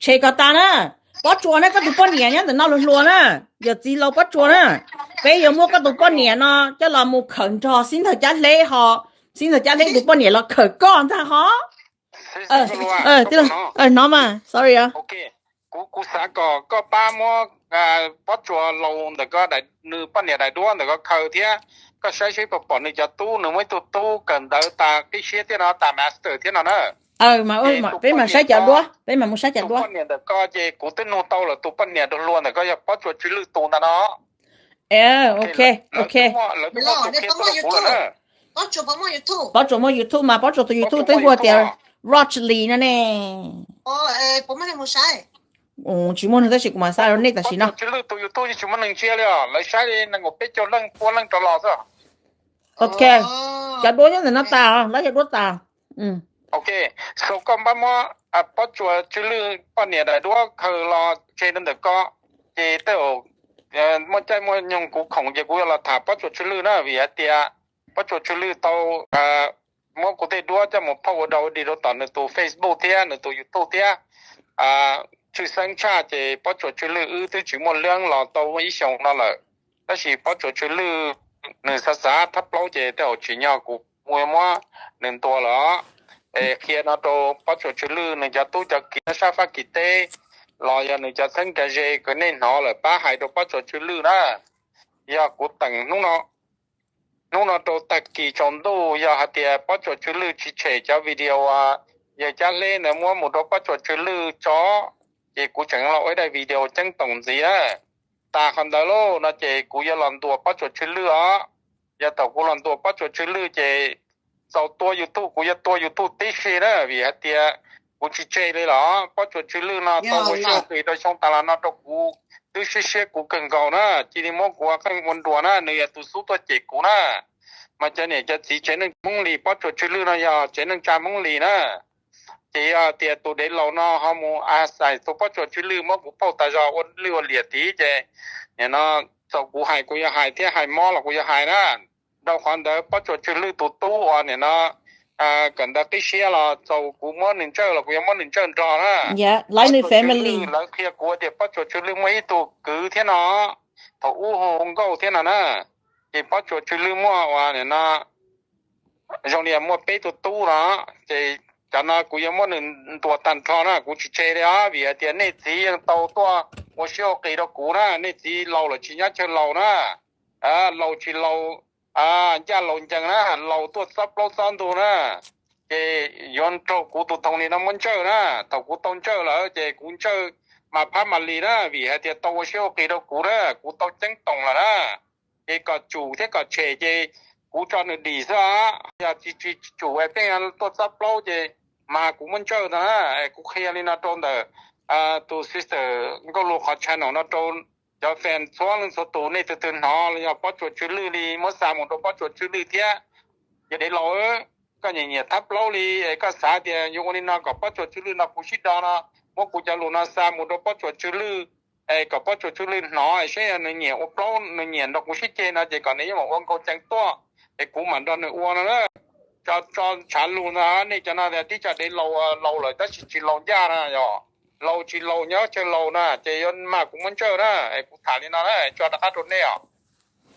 Tshem kom tas na. Pob Tsuas na, koj tus poj niam nyob ntawm no hluas hluas na, yawm txiv laus Pob Tsuas na, peb yuav muab koj tus poj niam no coj los mus khawm nrog Xib Ntxawg Cab Hleb ho, Xib Ntxawg Cab Hleb tus poj niam los khawm koj ntag ho. Hnov mas, sorry. Kuv, kuv xav kom koj pab muab Pob Tsuas laus ntawm ko, nws poj niam daim duab ntawm ko khaws thiab, koj saib seb puas pom nws cov tub, nws muaj ib tug tub kawm ntawv tas qib siab thiab no, tas master thiab no na. Peb mam saib cov duab, peb mam mus saib cov duab. Poj niam ntawm ko ces kuv twb nug tau lawm, tus poj niam hluas ntawm ko yog Pob Tsuas Tswv Lwj tus ntag no. Ok, ok. Lawv twb muaj tus qhia tau rau kuv lawm na. Pob Tsuas muaj YouTube mas, Pob Tsuas tus YouTube twb hu tias Rochly no ne. Tsis muaj neeg tab sis kuv mam xa rau nej tam sim no. Pob Tsuas Tswv Lwj tus YouTube yeej tsis muaj neeg ntsia li os, lawv saib li nees nkaum peb caug leej pua leej rov los xwb. Ok, cov duab nyob ntawm no tas, lawv cov duab tas. Ok, so koj pab muab Pob Tsuas Tswv Lwj poj niam daim duab khaws los tseg rau ntawm ko, ces tej zaum muaj caij muaj nyoog kuv khoom ces kuv yuav los tham Pob Tsuas Tswv Lwj na, vim hais tias Pob Tsuas Tswv Lwj tau muab kuv tej duab coj mus post ua dog ua dig rau tom nws tus Facebook thiab nws tus YouTube thiab. Tshwj xeeb tshaj ces Pob Tsuas Tswv Lwj wb twb tsis muaj leeb los tau muaj ib xyoos no lawm, tab sis Pob Tsuas Tswv Lwj nws xav xav thab plaub ces tej zaum tsim nyog kuv yuav muab nws ntuas lawm. Es qhia no rau Pob Tsuas Tswv Lwj nws cov tub cov kiv nyob sab Fab Kis teb los yog nws cov txheeb cov ze uas nej hnov lawm pab hais rau Pob Tsuas Tswv Lwj na. Yog kuv teem hnub no rau tag kis tsaus ntuj, yog hais tias Pob Tsuas Tswv Lwj tsis tshem cov video uas yawg Cab Hleb ntawd muab mus rau Pob Tsuas Tswv Lwj tso, ces kuv tseem los ua ib daim video ceeb toom ntxiv na. Tas qhov ntawd lauj no ces kuv yuav los ntuas Pob Tsuas Tswv Lwj os. Yog thaum kuv los ntuas Pob Tsuas Tswv Lwj ces txaus tua YouTube, kuv yuav tua YouTube tib si na, vim hais tias kuv tsis tseg li los Pob Tsuas Tswv Lwj no tau ua siab ua qis rau xyoo tas los no rau kuv, twb siab siab kuv kawg nkaus na, cia li muab kuv ua qeej ua nruas na, nws yog tus xub tuaj cem kuv na. Mas cov niam cov txiv tsev neeg Hmoob Lis, Pob Tsuas Tswv Lwj no yog tsev neeg tsa Hmoob Lis na. Ces yog tias tus dev laus no ho mus a xais tus Pob Tsuas Tswv Lwj muab kuv pauj tas zog ua lwj ua liam tid ces nim no txaus kuv hais kuv yuav hais thiab hais mob los kuv yuav hais na. Rau qhov ntawd Pob Tsuas Tswv Lwj tus tub uas nim no kawm ntawv qib siab los txaus kuv muab nws ntsawj los kuv yuav muab nws ntsawj nrog na. Lawv qhia kuv tias Pob Tsuas Tswv Lwj muaj ib tug kwv thiab no, thaum ub hu Nkauj thiab no na. Ces Pob Tsuas Tswv Lwj muaj uas nim no zoo li muaj peb tug tub no, ces cov no kuv yuav muab nws ntuas tag nrho na, kuv tsis tseg li os, vim hais tias nej txiv yeej tau tuaj ua siab ua qis rau kuv na, nej txiv laus lawm tsis nyob chaw laus na, laus tsis laus ncaj laus ncees na, laus tuaj txob plaub txob ntug na, ces yuav raug kuv tus thoom li no muab ntsawj na. Thaum kuv tau ntsawj lawm ces kuv ntsawj mas phab mas li na, vim hais tias tau ua siab ua qis rau kuv na, kuv tau ceeb toom lawm na. Ces kom tsum thiab kom tshem ces kuv tso nws dim xwb os. Yog tsis, tsis tsum pheej tuaj txob plaub ces mas kuv muab ntsawj ntag na. Kuv qhia li no rau ntawm tus sister Nkauj Lus qhov channel no rau cov fan txhua leej txhua tus, nej tus twg hnov los yog Pob Tsuas Tswv Lwj li muab xa mus rau Pob Tsuas Tswv Lwj thiab. Yog dev laus, koj nyiam nyiam thab plaub li es koj xav tias yuav ua li no kom Pob Tsuas Tswv Lwj no kuv sib do no, muab kuv cov lus no xa mus rau Pob Tsuas Tswv Lwj es kom Pob Tsuas Tswv Lwj hnov es seb yog nws nyiam ua plaub, nws nyiam nrog kuv sib ceg no ces kom nws yeej mam ua nkauj ceev tuaj es kuv mam nrog nws ua no na. Tso, tso tshav lus ntag, nej cov no tias tib co dev laus, laus lawm tab sis tsis laus ncaj na, yog laus tsis laus nyob chaw laus na ces yuav mag kuv muab ntsawj na. Es kuv tham li no na, tso rov qab rau nej os.